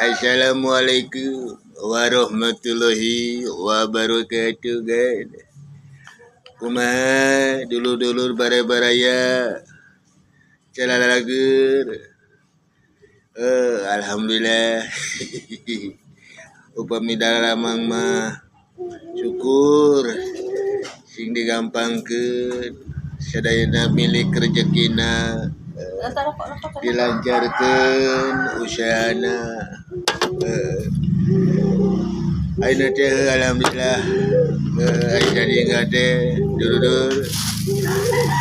Assalamualaikum warahmatullahi wabarakatuh, guys. Kumaha dulur-dulur baraya-baraya calalageur. Alhamdulillah. Upami daramang mah syukur sing digampangkeun sadayana milik rezekina, dilancarkeun usahana. Ayeuna teh alhamdulillah, aya jadi teh dulur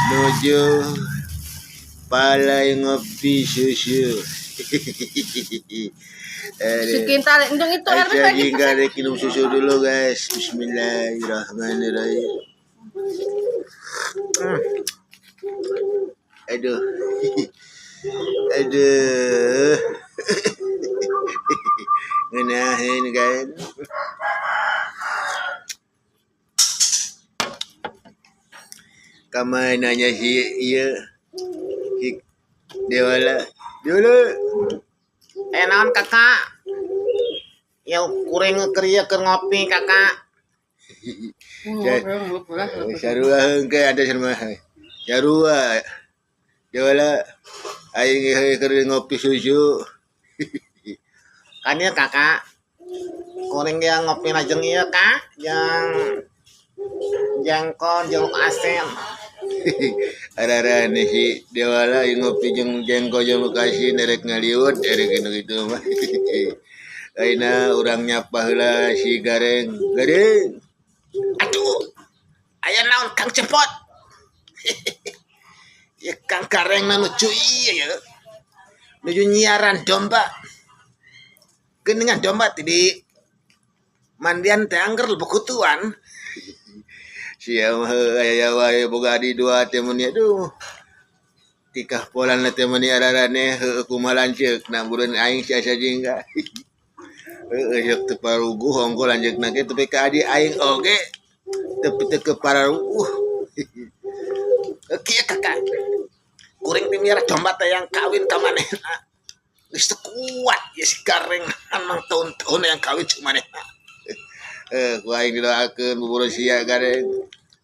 nuju palai ngopi susu. Si Kinta endung itu Aisyah jingga rek minum susu dulu, guys. Bismillahirrahmanirrahim. Aduh. Aduh. Ngeunaheun kan. Kamana nya si ieu si Dewala. Dewala. Eh, naon, Kakak? Ya kuring keur ieu keur ngopi, Kakak. Sarua hengke ada sama. Sarua. Dewala aing keur ngopi susu. Kan ieu, Kakak. Kuring ge ngopi lajeng ieu, Kak, jeung jengkol jeung asin. Ararane si Dewala aing ngopi jeung jengkol jeung asin erek ngaliwet erek nu kitu mah. Ayeuna urang nyapa heula si Gareng. Gareng. Aduh. Aya naon, Kang Cepot? Ya Kang Gareng nuju ieu ya. Nuju nyiaran domba. Geuningan domba ti di mandian teh angger bekutuan. Sia mah aya wae boga adi dua teh mun aduh. Tikah polan teh mun ararane heueuh kumaha lanceuk na bureun aing si Asa jingga. Heueuh sok teu paruguh hongko lanceukna ge tepi ka adi aing oge tepi teu ke pararuguh. Kieu, Kakak. Kuring teh miara domba teh yang kawin ka manehna. Geus teu kuat ya si Gareng emang tahun-tahun yang kawin cuma manehna. Ku aing didoakeun buburu sia Gareng.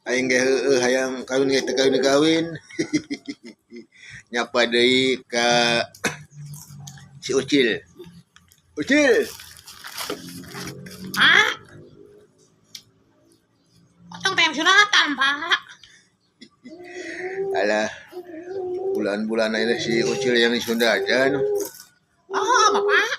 Aing ge heueuh hayang kawin ge teu kawin-kawin. Nyapa deui ka si Ucil. Ucil. Ah. Otong teh sunatan, Pak. Alah, bulan-bulan ini si Ucil yang disundatan. Oh, Bapak.